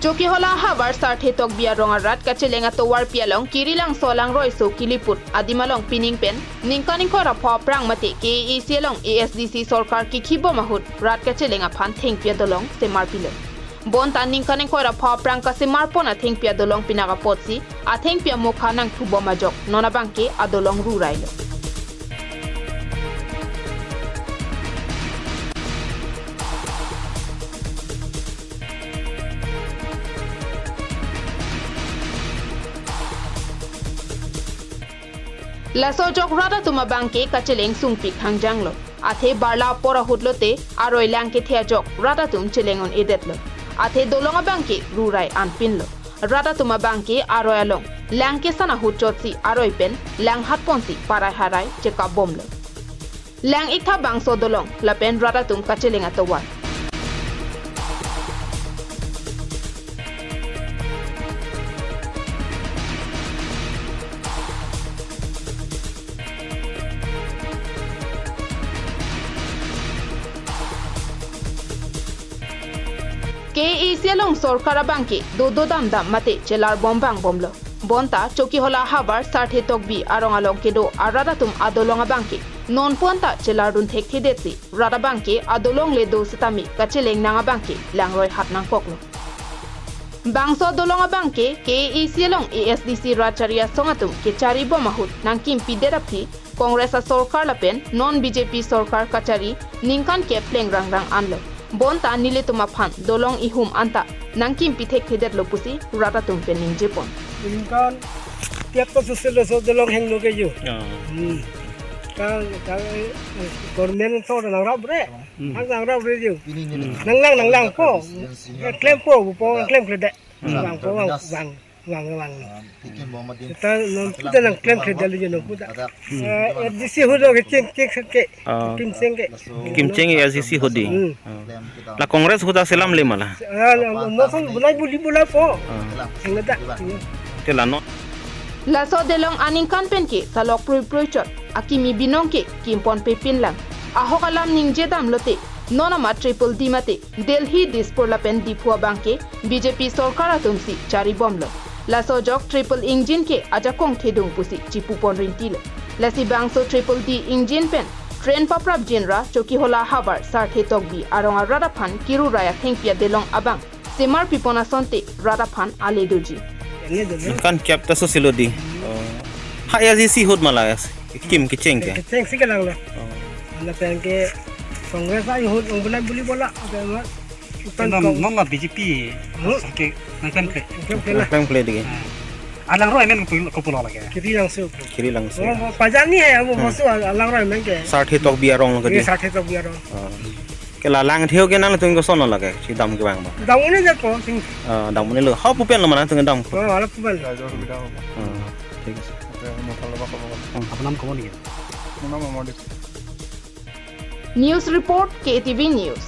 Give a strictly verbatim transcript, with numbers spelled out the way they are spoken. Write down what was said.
Chokihola havar Sarthe Tokbi arong arat kacheleng atovarpi along Kirilangso alangroi so kiliput adim along pining pen ningkan ingkoi ra pho aphrang mate K A A C along A S D C sorkar kikhibom ahut rat kacheleng aphan thengpi adolong semarpilo. Bonta ningkan ingkoi ra pho aphrang kasemarpon athengpi adolong pinak apotsi athengpi amokha nangthubom ajok non abangke adolong rurailo. Laso ajok rat atum abangke kacheleng sungpik hangjanglo. Athe barla apor ahut lote aroi lang kethe ajok rat atum cheleng un-edetlo. Athe dolong abangke rurai anpinlo. Rat atum abangke aroi along lang kesan ahut chotsi aroi pen lang hatponsi parai harai chekapbomlo. Lang iktha bangso dolong lapen rat atum kacheleng atovar. K A A C along sorkar abangke dodo damdam mate chelarbom vangbomlo. Bonta Chokihola havar Sarthe Tokbi arong along kedo arat atum adolong abangke nonpu anta chelardun thekthedetsi rat abangke adolong le do setame kacheleng nang abangke langroi hat nangkoklo. Bangso adolong abangke K A A C along A S D C rat chari asong atum kecharibom ahut nangkimpidet aphi Congress asorkar lapen non B J P sorkar kachari ningkan kep pleng rangrang anlo. Bonta nelitum aphan dolong ihum anta nangkimpi thekthedetlo pusi rat atum pen ningjepon. Ningkan kep ta soselo so dolong henglo ke yo. Oh. Hmm. Kang, kang, eh, government so nangrap re. Hmm. Ang nangrap re yo. Hmm. Nanglang, nanglangpo. Klempo, po, klemkledet. Hmm. Vangpo, vang, vang, vang, vang. Kita nonpu ta nangklemkledet lo yo nonpu ta. Hmm. Eh, A S D C ahut lo kecheng, cheng, cheng ke. Ah. Kimcheng ke. Kimcheng A S D C ahut dei. Hmm. Ah. La Congress ahut ta selamle ma la. Ah, la, la, mo kong bulai buli bulai po. Ah. Ang nada. Te la non. Laso adolong aningkan pen ke salok prui prui chot akimi binong ke kimponpe pinlang. Ahok alam ningjedam lote non amat triple D mate Delhi, Dispur lapen Diphu abangke B J P sorkar atumsi charibomlo. Laso ajok triple engine ke ajakong thedung pusi chipupon rintilo. Lasi bangso triple D engine pen train paprapjin ra Chokihola havar Sarthe Tokbi arong arat aphan kirurai athengpi adolong abang semarpipon asonte rat aphan ale doji. Ningkan kep ta soselo dei. Oh. Ha A S D C ahut ma la, kim kecheng ke. Kechengsi kelanglo. Oh. Lapen ke Congress ahut ong bulai buli bola. Lapen ma, non, non la B J P. Hmm? Ke nangklemkle. Nangklemkle la. Nangklemkle dei. Ah. Alangroi amen kopi, kopi lo lake. Kirilangso. Kirilangso. Oh, oh, pajani hai, abo, hmm, bosu al-, alangroi amen ke. Sarthe Tokbi arong lo ke dei. Sarthe Tokbi arong. Oh. Ke la lang theo ke nangtum koson lo lake, si dam kevang ba. Dam un-e je ko, sing. Ah, dam un-e lo. Ho pu pen lo ma nangtum dam ko. Oh, hala pu pen. Ah, thik ase. Hmm. Apnar nam kono niki? Mo nam Amardeep. News report, K T V News.